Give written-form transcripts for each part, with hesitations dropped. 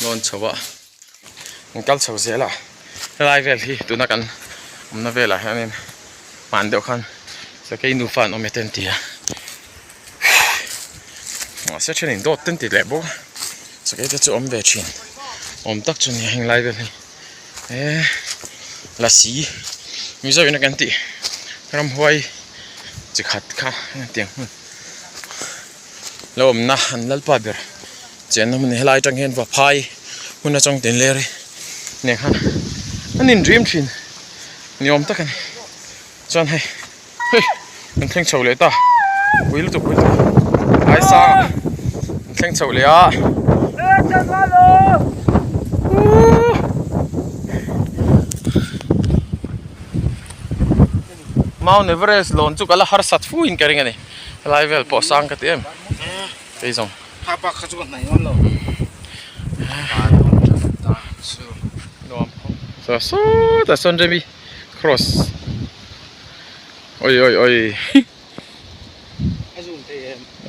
Lawn chho a an kal chho zel a helai vel hi tuna kan awmna velah hianin hman deuh khan sakei nufa an awm e te an ti a mahse thenin dawt te an ti leh bawk a sakei te chu awm ve thin awm tak chu a ni a heng lai vel hi he lasi mizo in a kan tih ramhuai chi khat kha hetiang hmun lo awmna an lalpa ber chenna hmun helai atang hian vaphai hmun atang tin ler hi nen khan an in dream thin ni awm tak a ni chuan hei hei an thleng chho leh ta pui lutuk pui lutuk ai sang ah an thleng chho leh a Mount Everest lawn chu ka la harsat fu in ka ring a ni helai vel pawh sang ka ti em kei zawng. Saw sawtah sawn remi cross oi oi oi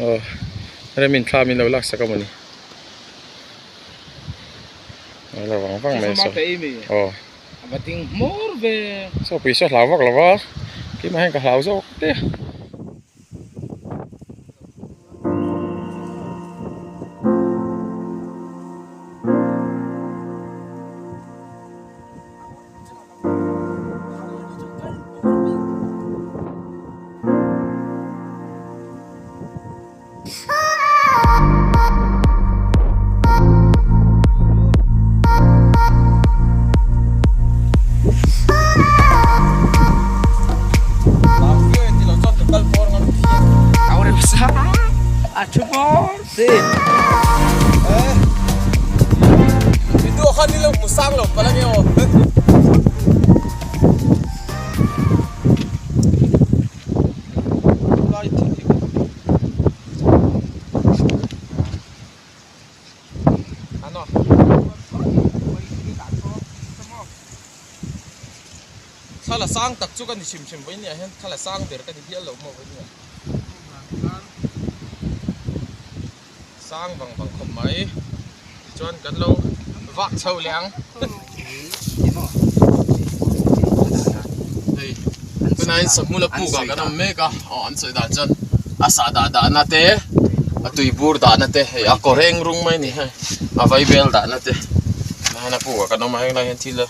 aw remin thla min lo lak sak a mawni a lo vang vang mai a saw aw saw pui saw hlau vak lo va keimah hian ka hlau zawk te. Thla la sang tak chu ka ni hrim hrim vawinia hian thla la sang ber ka ni hial lo maw vawinia sang vang vang khawp mai tichuan kan lo vak chho leh ang hei tunah hian sahmula puk ah kan awm mek a aw an sawi dan chuan a sah dah dahna te a tui bur dahna te hei a kawr eng rawng mai a ni hei a vaibel dahna te tunah hian a puk ah kan awm a henglai hian thil a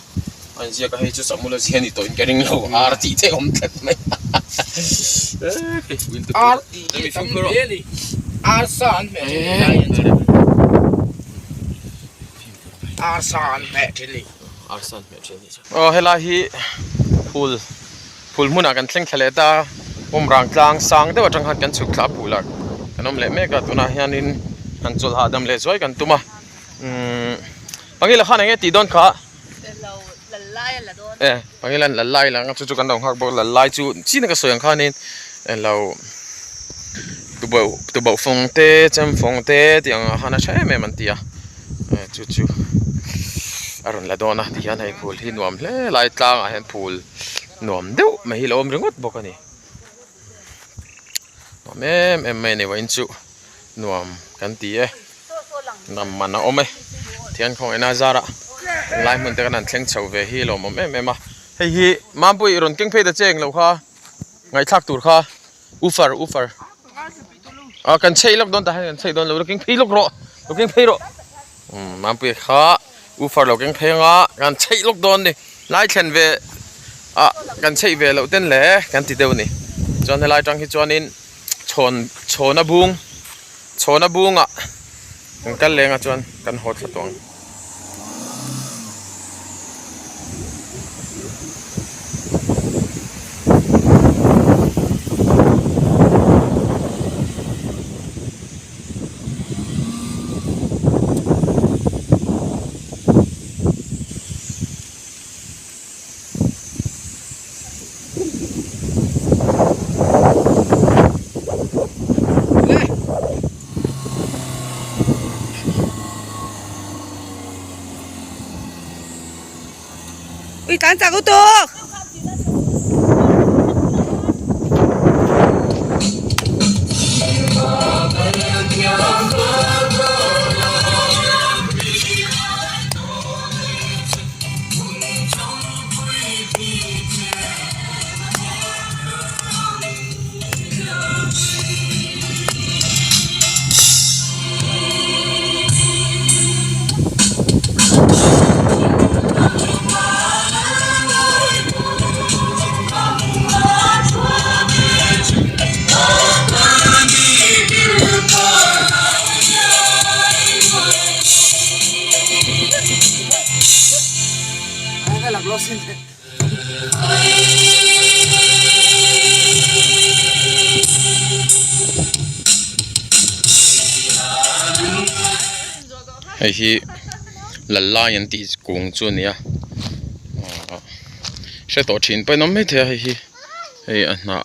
a inziak a hei chu sahmula zia ni tawhin ka ring lo ar tih te a awm tlat mai ar tih hi tam hle a ni ar sa an hmeh thin lai an chhawm ar sa an hmeh thin ni ar sa an hmeh thin ni aw helai hi phul phul hmunah kan thleng thla leh ta bawmrang tlang sang deuh atang khan kan chhuk thla a phul ah kan awm leh mek a tunah hianin han chawlh hahdam leh zuai kan tum a umm pangila khan enge tih dawn kha. E pangila an lal lai lang a chu chu kan lo nghak bawk lal lai chu chin ka sawi ang khanin eng lo tubauh tubauh fawng te chem fawng te tih ang ah khan a tha em em an ti a e chu chu a rawn la dawn a tihian hei phul hi nuam hle lai tlangah hian phul nuam deuh mai hi a lo awm ringawt bawk a ni nuam em em mai a ni vawiin chu. Nuam kan ti e nam man a awm e thian khawngaihna a zar ah lai hmun te kan han thleng chho ve hi lawmawm em em a hei hi Mampui rawn keng phei ta che englo kha ngaihthlak tur kha ufar ufar ah kan chheih lawk dawn tah hian kan chheih dawn lo lo keng phei lawk rawh lo keng phei rawh umm Mampui kha ufar lo keng phei anga kan chheih lawk dawn a ni lai thlen ve ah kan chheih ve loh ten le kan ti deuh a ni chuan helai tang hi chuanin. Chhawn chhawna bung chhawna bungah kan kal leng a chuan kan haw thla tawh ang. Ui tlan chak lutuk. Hei hi lal lai an tih kung chu a ni a ahh hre tawh thin pawh in awm maithei a hei hi hei a hnah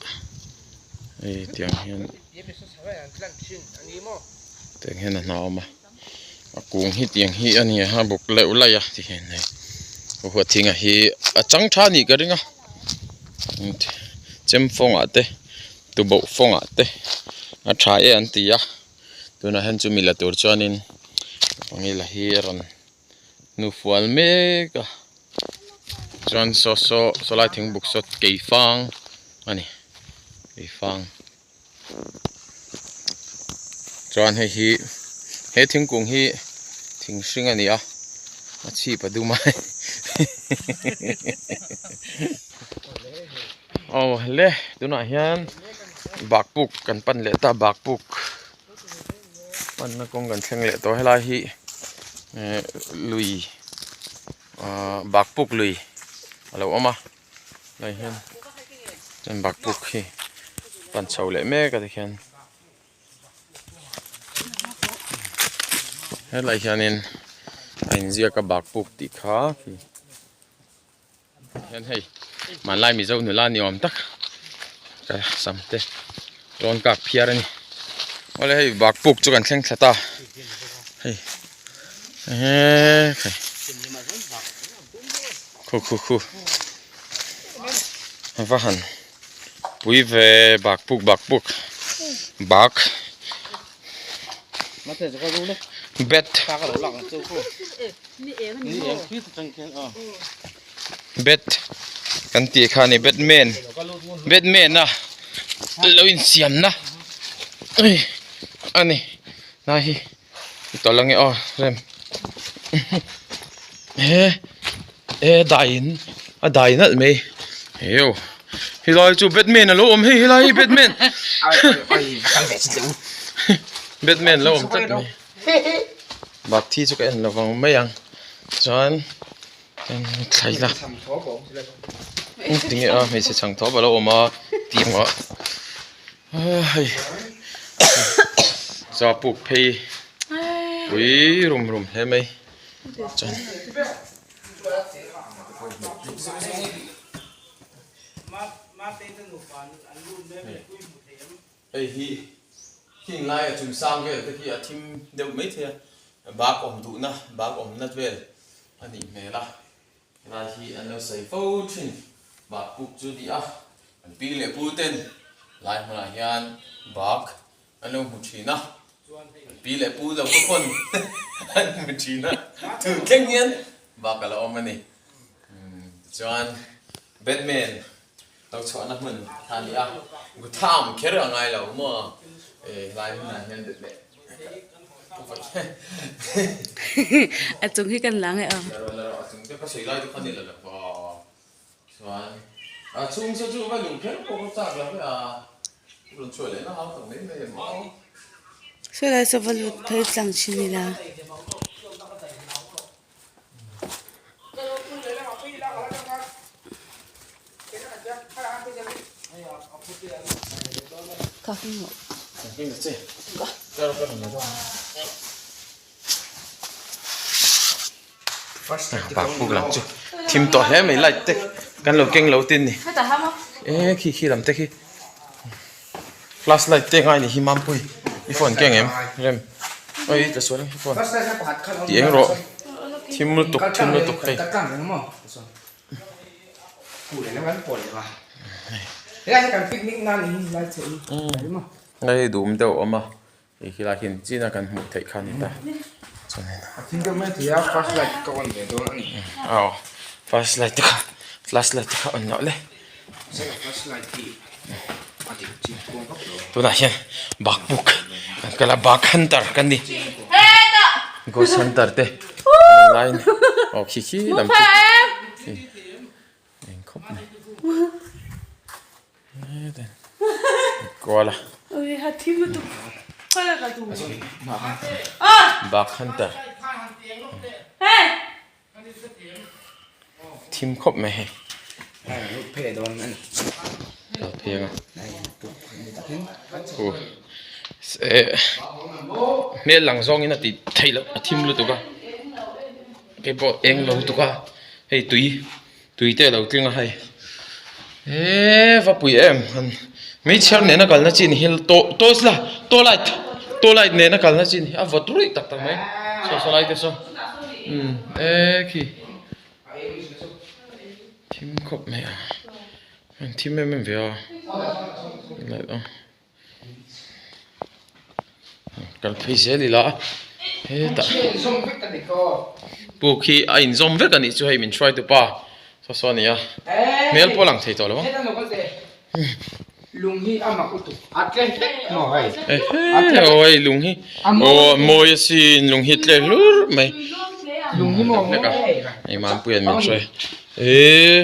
hei tiang hian tiang hian a hnah a awm a a kung hi tiang hi a ni a buk leuh laih a ti hian hei huatthinga hi a chang tha a nih ka ring a chem fawngah te tuboh fawngah te a tha e an ti a. Tunah hian chumi la tur chuanin pangila hi a rawn hnufual mek a chuan saw saw saw lai thingbuk saw keifang a ni keifang chuan hei hi he thingkung hi thing hring a ni a a chhip a dum a aw le tunah hian bakpuk kan pan leh ta bakpuk panna kawng kan thleng leh tawh helai hi eh lui ah bakpuk lui a lo awm a helai hian chuan bakpuk hi pan chho leh mek a tikhian helai hianin a inziak a bakpuk tih kha. Hian hei hmanlai mizo nula ni awm tak ka sam te rawn kak phiar a ni awle hei bak puk chu kan thleng thla ta hei eee khai khu khu khu a va han pui ve bak puk bak puk bak bet. Bet kan tih kha a ni batman batman a lo insiam na a ni lai hi i tawlh ange aw rem he he dai in a dai nalh mai heu helai chu batman alo awm hei helai hi batman batman alo awm tlat mai. Bak thi chu ka en lo vang mai ang chuan thlai la tinge a hmeichhe chhang thawp a lo awm a tiangah hei chaw puk phei pui rum rum hle mai chuan. Hei hi hing laia chung sang vel te khi a thim deuh mai thei a, bak awm duhna bak awmna vel a nih hmel a, helai hi an lo sawi fo thin bak puk chu a ni a, an pi leh pu ten lai hmunah hian bak an lo hmu thin a, an pi leh pu lo te pawn an hmu thin a, tun thleng hian bak a la awm a ni, tichuan Batman. Lo chhuahna hmun kha a ni a, Gutham kher a ngai lo maw e helai hmunah hian bet leh A chung hi kan la nge aw. La rawh la rawh a chung te ka sawi lai te kha ni la lo aw chuan a chhung saw chu va luh kher pawh ka chak lo ve a rawn chhuah leh na hau tak mai mai em aw. Saw lai saw va lut phei tlang thin ila. Bakpuk lam chu thim tawh hle mai light te kan lo keng lo tin ni e khi khi lam te khi flash light te ngai ni hi mampui i phone keng em rem oi ta sual i phone tih eng rawh thim lutuk thim lutuk hei. Hei dum deuh a awm a hei khi lai hian chin a kan hmuh theih kha a ni ta chuanin aw first light te kha flash light te kha a on loh le tunah hian bakpuk kan kal a bak hunter kan ni ghost hunter te line aw khi khi lam khi eng khawp mai kual a bak hunter Thim khawp mai hei. Kal phei anga. Hu. Hmel lang zawngin a ti theih loh a thim lutuk a. Keipawh eng lo tuk a hei tui tui te a lo tling a hei eee va pui em han meichher nena kalna chi ni hi to torch la to light to light nena kalna chi ni hi a vawt ruih tak tak mai saw saw lai te saw umm eee khi thim khawp mai a an thim em em ve a light a. Kal phei zel ila hetah puk hi a inzawm vek a nih chu hei min hruai tu pa saw saw a ni a hmel pawh a lang thei tawh lo ang ehe aw hei lung hi aw a mawi asin lung hi tle hlur mai hlek a hei Mampuia'n min hruai eee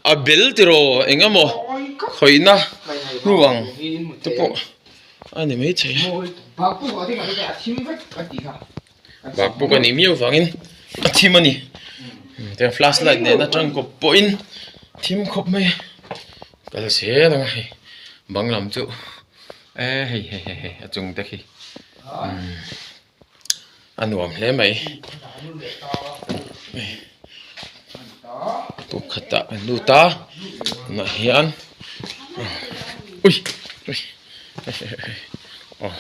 a bel tiraw eng emaw khawihna. Hnu ang te pawh a ni mai thei a bakpuk a nih miau vangin a thim a ni tiang flash light nen atang kawp pawhin thim khawp mai a kal zel ang a hei bang lam chu eh hei hei hei hei a chung te khi umm a nuam hle mai pakhatah an lut a tunah hian ui ui aw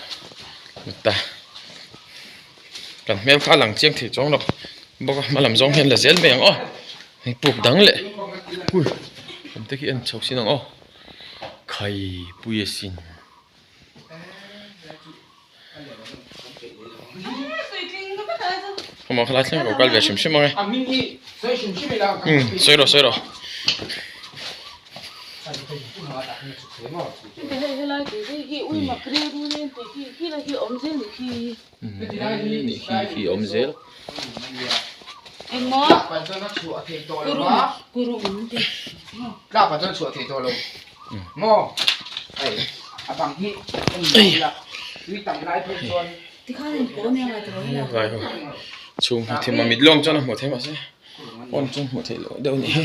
lut ta kan hmel kha a lang chiang thei chuang lo bawk a hma lam zawng hian la zel mai ang aw hei puk dang leh ui lam te khi en chho sin ang aw khai pui asin. Khawmah khalai thleng ka kal ve hrim hrim ang e. Umm sawi rawh sawi rawh. Nih khi khi awm zel. Vai ho chhung hi thim a mit lawng chuan a hmuh theih mahse pawn chu hmuh theih loh deuh a nih hi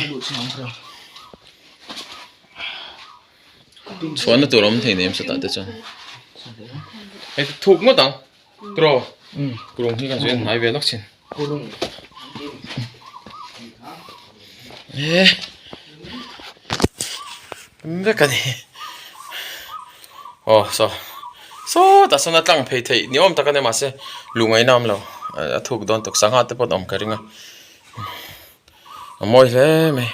chhuahna tur a awm thei nem sawtah te chuan hei thuk ngawt ang tiraw kurung hi kan sawi hnai ve lawk thin. Eh vek a ni aw saw sawtah sawn a tlang phei theih ni awm tak a ni mahse luh ngaihna a awm lo a thuk dawn tuk sangha te pawh an awm ka ring a a mawi hle mai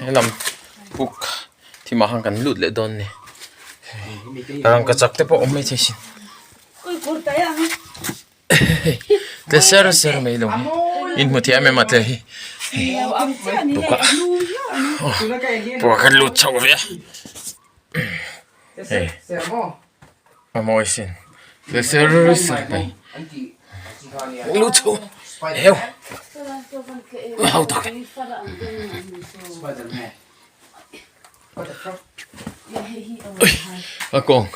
helam puk thimah khan kan lut leh dawn a ni rangkachak te pawh a awm maithei sin. Tle ser ser mai lo hi in hmu thiam em a tle hi buk a buk a kan lut chho ve a hei a mawi sin tle ser ser mai lut chho heu hau tak A kawng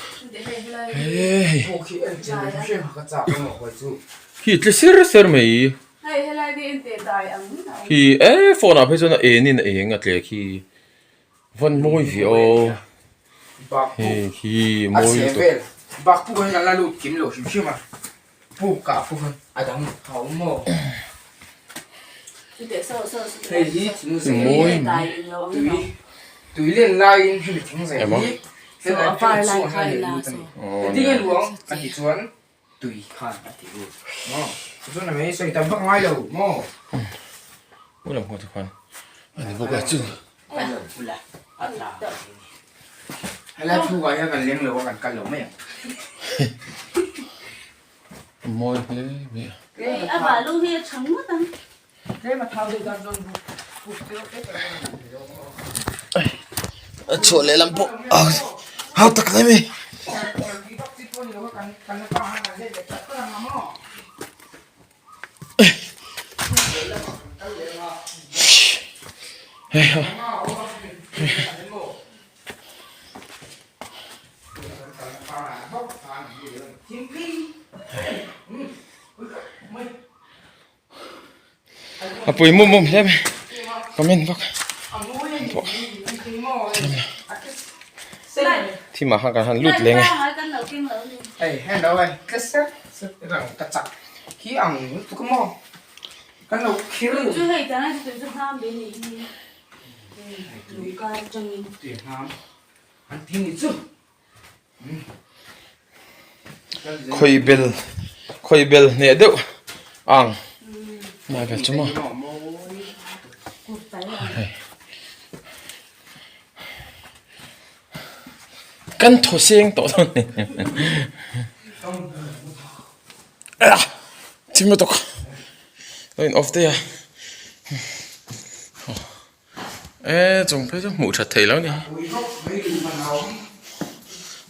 hei khi tle ser ser mai khi e phone ah phei chuan a en in a eng a tle khi van mawi ve aw hei khi mawi lutuk. Mawi hle mai a. A balu hi a tha ngawt ang. A chhuah leh lam pawh a hau tak hle mai. A pui mum mum hle mai comment vak pawh thim ah khan kan han lut leng e. Khi ang lutuk a maw? Kan lo khir. Chu hei tana chu tui chu hnam ve nih hi. Lungkar atangin. Tui hnam an ti ni chu. Khawi bel khawi bel hneh deuh ang mai vel chu maw. Kan thaw seng tawh dawn ni. Thim lutuk a in off daih a e chung phei chu hmuh that theih lo ni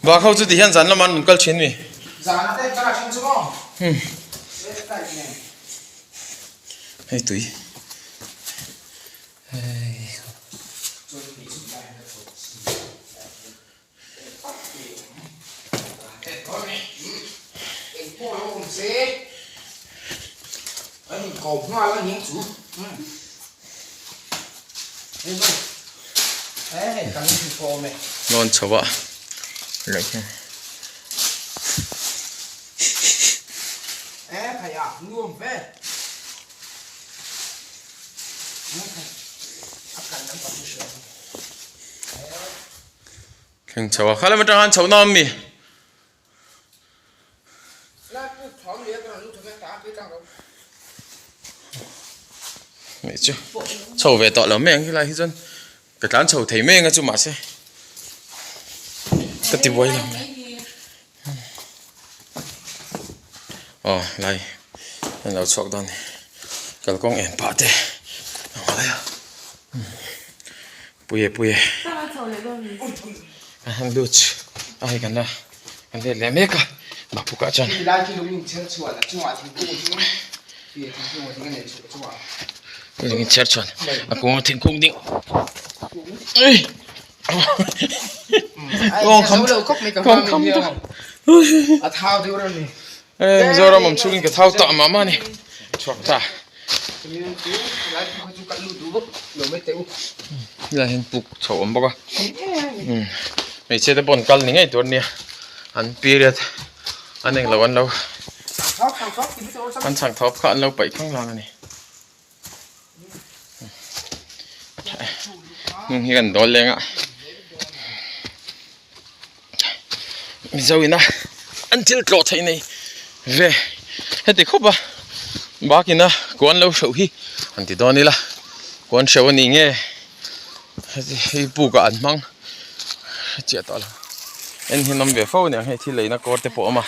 bak ho chu ti hian zan lamah an rawn kal thin mi hei tui. Lawn chho a leh hian. Thleng chho a, khalam atang khan chhoh na awm mi? Nih chu chho ve tawh lo mai ang helai hi chuan ka tlan chho thei mai ang a chu mahse ka ti buai lo mai aw lai an lo chhuak dawn a ni kalkawng en pah te a ngai a. Puia puia a han lut a hei kan la kan let leh mek a bakpuk ah chuan lung in chher chhuan a kung a thingkung ding ei kawng kham kawng kham a thau deuh reuh ni Mizoram awm chhungin ka thau tah mah mah a ni chhuak ta. Helai hian puk chho awm bawk a hmeichhia te pawh an kal ni ngei tur ania an period an englo an lo an chhang thawp kha an lo paih khang lang a ni hnung hi kan dawl leng a Mizo ina an thil tlawh theih nei ve heti khawp a bakina kuan lo hreuh hi han ti dawn ila kuan hreuh a nih nge heti hei puk ah an hmang chiah tawh lo en hi an awm ve fo a niang hei thil leina kawr te pawh a awm a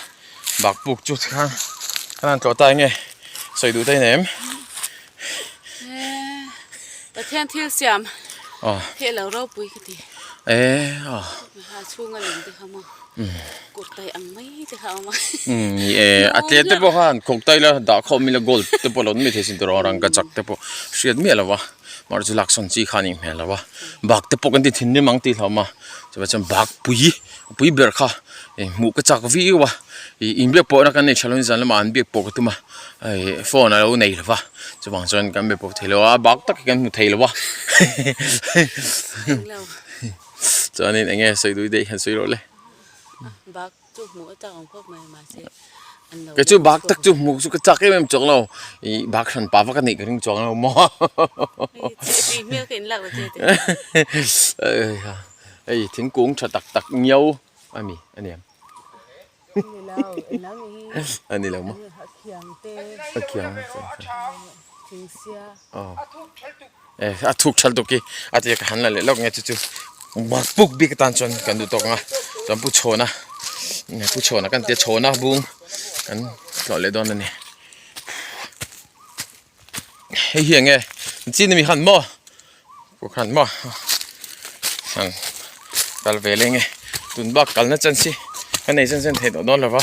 bak puk chu tikhan kan han tlawh ta enge sawi duh ta in em. Pathian thil siam heh lo ropui ka ti. Ha chhunga lem te kha maw kut tai ang mai te kha a awm a. Ni e a tle te pawh khan khawk tai la dah khawm ila gold te pawh lo ni thei sin tur rangka chak te pawh hriat miah lo a mahse chu laksawn chi kha a nih hmel lo a bak te pawh kan ti thinrim ang tih hlauh a chuvang chuan bak pui pui ber kha hmuh ka chak viau a ih inbiak pawhna kan nei tha lo in zan lamah an biak pawh ka tum a ih phone a lo nei lo va chuvang chuan kan be pawh thei lo a bak tak hi kan hmu thei lo a chuanin eng nge sawi dui daih han sawi rawh le. Bak chu hmuh a chak ang khawp mai mahse an lo Kei chu bak tak chu hmuh chu ka chak em em chuang lo ih bak hran pa vak a neih ka ring chuang lo maw. Hei hmel ka inlak lo che te. Hei thingkung tha tak tak ngiau a mi a niang. A ni lo maw? A khiang a thuk thal tuk hi a tia ka han la leh lawk nge chu chu bak puk bik atan chuan kan duh tawk ang a chuan pu chhawna pu chhawna kan tia chhawna bung kan tlawh leh dawn a ni hei hi eng nge chin ami khan maw pu khan maw han kal ve leh nge tun bak kalna chance hi ka nei zen zen thei tawh dawn lo va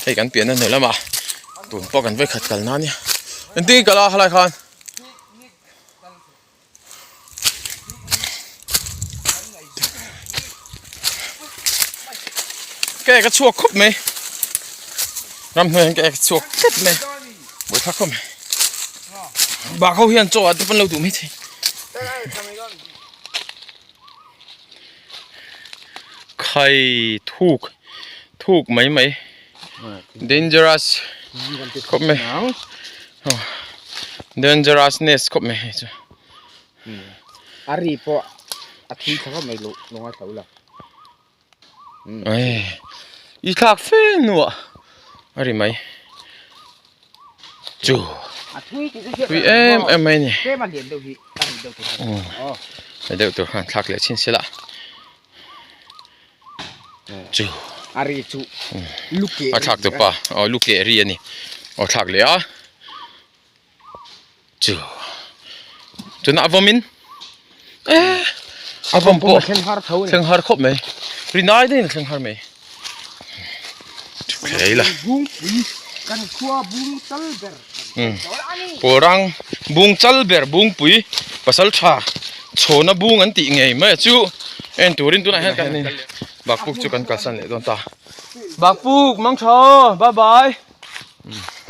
hei kan pianna hnuai lamah tun pawh kan vawikhat kal na ania engtin nge kal a helai khan. Ke ka chhuak khawp mai ramhnuai hian ke ka chhuak tlat mai buaithlak khawp mai bak ho hian chaw ah te pawn lo duh mai thei khai thuk thuk mai mai dangerous. Khawp mai. Dangerousness khawp mai hei chu. A ri pawh a thi tha khawp mai lo lo ngaithla ula. Ai i thlak fe hnuah a ri mai. Chu thui em em mai a ni. A deuh tur khan thlak leh chhin se la. Chu a ri chu lu keh a thlak tupa aw lu keh ri a ni aw thlak leh a chu tunah a vawm in eh a vawm pawh thleng har tho thleng har khawp mai ri nai deuhin a thleng har mai phei la bungpui kan khua bung chal ber pawl rang bung chal ber bungpui pasal tha chhawna bung an tih ngei mai a chu en turin tunah hian kan bakpuk chu kan kalsan leh dawn ta bakpuk mang tha bye bye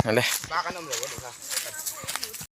ale.